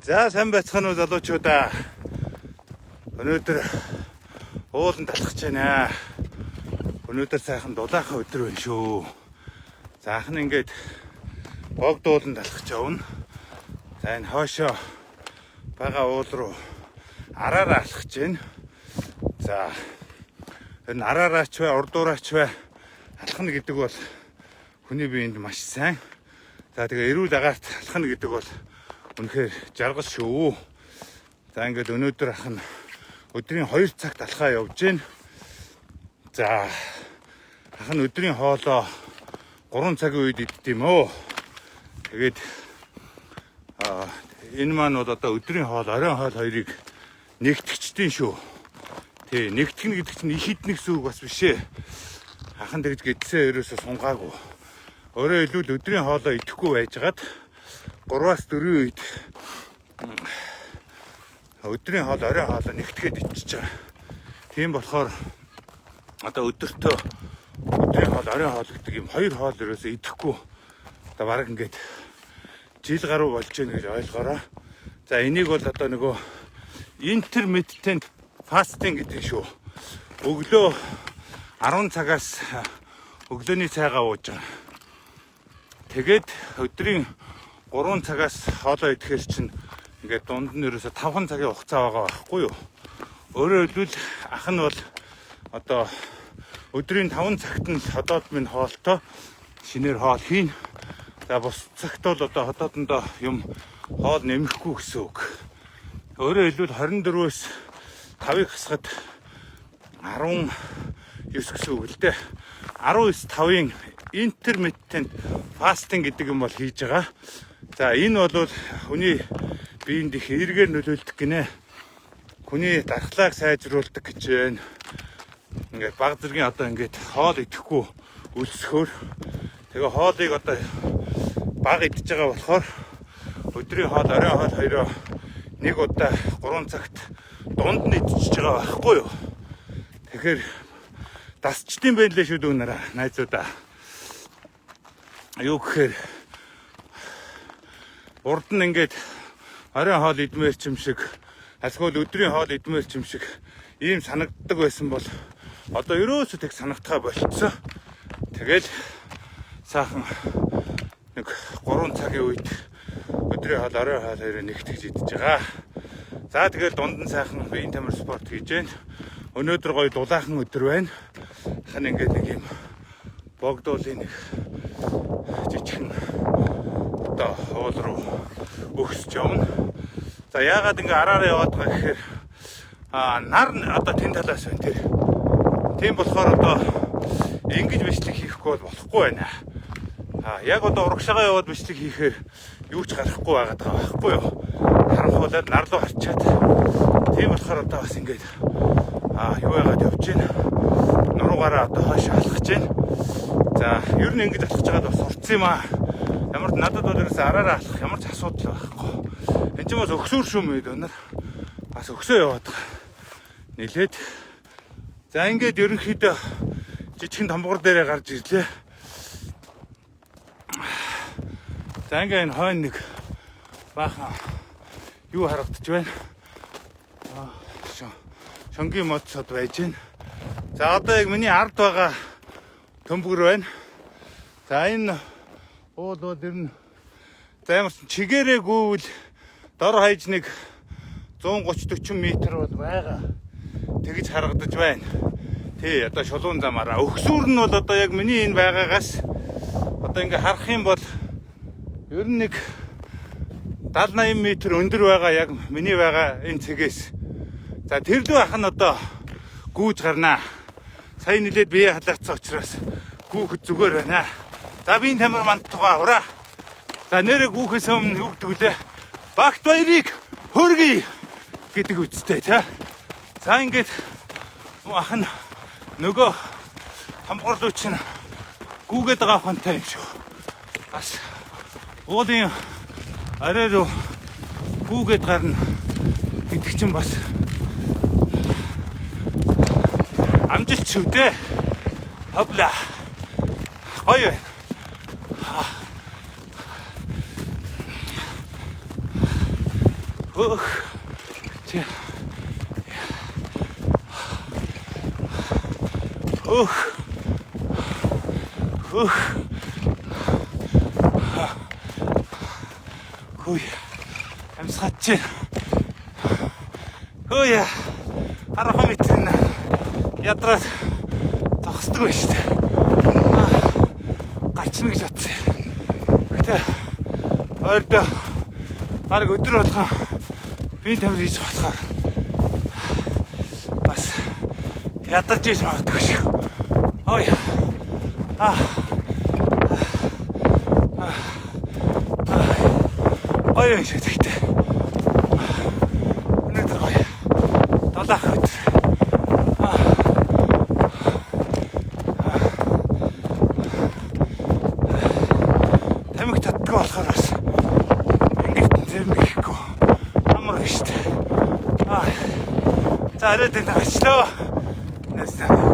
За, сайн байцгаана уу, залуучуудаа. Өнөөдөр ууланд алхаж байна. Өнөөдөр сайхан дулаахан өдөр байна шүү. За, ах нь ингээд богд ууланд алхаж явна. За, энэ хойшоо байгаа уул руу араараа алхаж байна. За, энэ араараач бай, урдуураач бай алхана гэдэг бол хүний биед маш сайн. За, тэгээ эрүүл агаарт алхана гэдэг бол үнэхээр жаргал шүү. За, ингээд өнөөдөр ах нь өдрийн 2 цагт алхаа явж байна. За, ах нь өдрийн хоолоо 3 цагийн үед иддэг юм өө. Тэгээд энэ маань бол одоо өдрийн хоол, оройн хоол хоёрыг нэгтгэждэн шүү. Тий, нэгтгэнэ гэдэг чинь их иднэ гэсэн үг бас биш ээ. Ах нь тэгж гэдсээ ерөөсөө сунгаагүй. Өөрөөр хэлбэл, өдрийн хоолоо идэхгүй байжгаад 3-аас 4 үед өдрийн хоол, оройн хоолоо нэгтгээд иччихэж байгаа. Тийм болохоор одоо өдөртөө өдрийн хоол, оройн хоол гэдэг юм хоёр хоол ерөөсөө идэхгүй одоо бараг ингээд жил гаруй болж байна гэж ойлгоорой. За, энийг бол одоо нөгөө intermittent fasting гэдэг шүү. Өглөө 10 цагаас өглөөний цайгаа ууж байгаа. Тэгээд өдрийн 3 цагаас хоолоо идэхээр чинь ингээд дунд нь ерөөсө 5 цагийн хугацаа байгаа байхгүй юу? Өөрөөр хэлбэл, ах нь бол одоо өдрийн 5 цагт нь ходоод минь хоолтой шинээр хоол хийн. За, бус цагт бол одоо ходоодондоо юм хоол нэмэхгүй гэсэн үг. Өөрөөр хэлбэл, 24-өөс 5-ыг хасахад 19 гэсэн үг л дээ. 19 5-ын intermittent fasting гэдэг юм бол хийж байгаа. За, энэ бол хүний биед их эергээр нөлөөлдөг гинэ. Хүний дархлааг сайжруулдаг гэж байна. Ингээд баг зэргийн одоо ингээд хоол идэхгүй өлсөхөөр, тэгээ хоолыг одоо бага идэж байгаа болохоор өдрийн хоол, оройн хоол хоёроо нэг удаа 3 цагт дунд нь идчихэж байгаа байхгүй юу? Тэгэхээр дасчдсан байх лээ шүү дүү нараа, найзуудаа. Юу гэхээр урд нь ингээд оройн хоол идмээр ч юм шиг, эсвэл өдрийн хоол идмээр ч юм шиг ийм санагддаг байсан бол одоо ерөөсөө тэг санагдахаа болцсон. Тэгэл сайхан нэг 3 цагийн үед өдрийн хоол, оройн хоол хоёроо нэгтгэж идэж байгаа. За, тэгэл дунд нь сайхан биеийн тамир спорт хийж байна. Өнөөдөр гоё дулаахан өдөр байна. Хан ингээд нэг юм богдуулын нэг жижигхэн одоо уул руу өгсөж явна. За, яагаад ингээ араараа яваад байгаа гэхээр нар одоо тэн талаас байна тэр. Тийм болохоор одоо ингэж бичлэг хийхгүй бол болохгүй байна. Яг одоо урагшаага яваад бичлэг хийхээр юу ч гарахгүй байгаад байгаа байхгүй юу? Харанхуулаад нар руу харчаад. Тийм болохоор одоо бас ингээд юу яагаад явж байна. Нуруугаараа одоо хойш алхаж байна. За, ер нь ингэж алхаж байгаад бас сурцсан юм аа. Ямар надад бол ерөөсөө араараа алхах ямар ч асуудал байхгүй. Энд чинь бас өгсөөр шүү мэд өнөр. Бас өгсөө яваад байгаа. Нилээд. За, ингээд ерөнхийдөө жижигхэн томбогор дээрээ гарч ирлээ. За, ингээ энэ хойно нэг баахан юу харагдаж байна. Шонгийн мод сод байж байна. За, одоо яг миний ард байгаа төмбөгөр байна. За, энэ уул бол ер нь, за, ямар ч чигээрээ гүйвэл дор хаяж нэг 130 40 м бол байгаа. Тэгж харагдаж байна. Тий, одоо шулуун замаараа. Өгсүүр нь бол одоо яг миний энэ байгаагаас одоо ингээ харах юм бол ер нь нэг 70 80 м өндөр байгаа яг миний байгаа энэ цэгээс. За, тэр лүү ах нь одоо гүүж гарнаа. Сая нилээд бие халаацсан учраас гүүхэд зүгээр байна. За, би энэ тамир мандтугаа ураа. За, нэрээ гүүхээс өмнө юу гэдэг вүлээ? Багт баярыг хөргий гэдэг үстэй тий. За, ингээд ах нь нөгөө томгорлуу чинь гүүгээд байгаа хонтой юм шүү. Бас уулын орой руу гүүгээд гарна гэдэг чинь бас амжилт шүү дээ. Хопла. Гоё байна. Хөөх. Чи. Хөөх. Хөөх. Хүй. Амьсгаач чи. Хөөе. 10 метрийн ядраад зогсдог байж тээ. Гарчна гэж бодсон. Гэтэ ойрдоо бараг өдөр болгон бие тамир хийж болохоор бас ядарч иж магадгүй шүү. Ой. Аа. Гоё юм шиг тэгтээ. Өнөөдөр гоё. Долоох өдөр. Тамхи татдаггүй болохоор бас ингэт зэрэг ихгүй. Амар шүү дээ. Аа. За арай дэн очлоо. Нэстэ.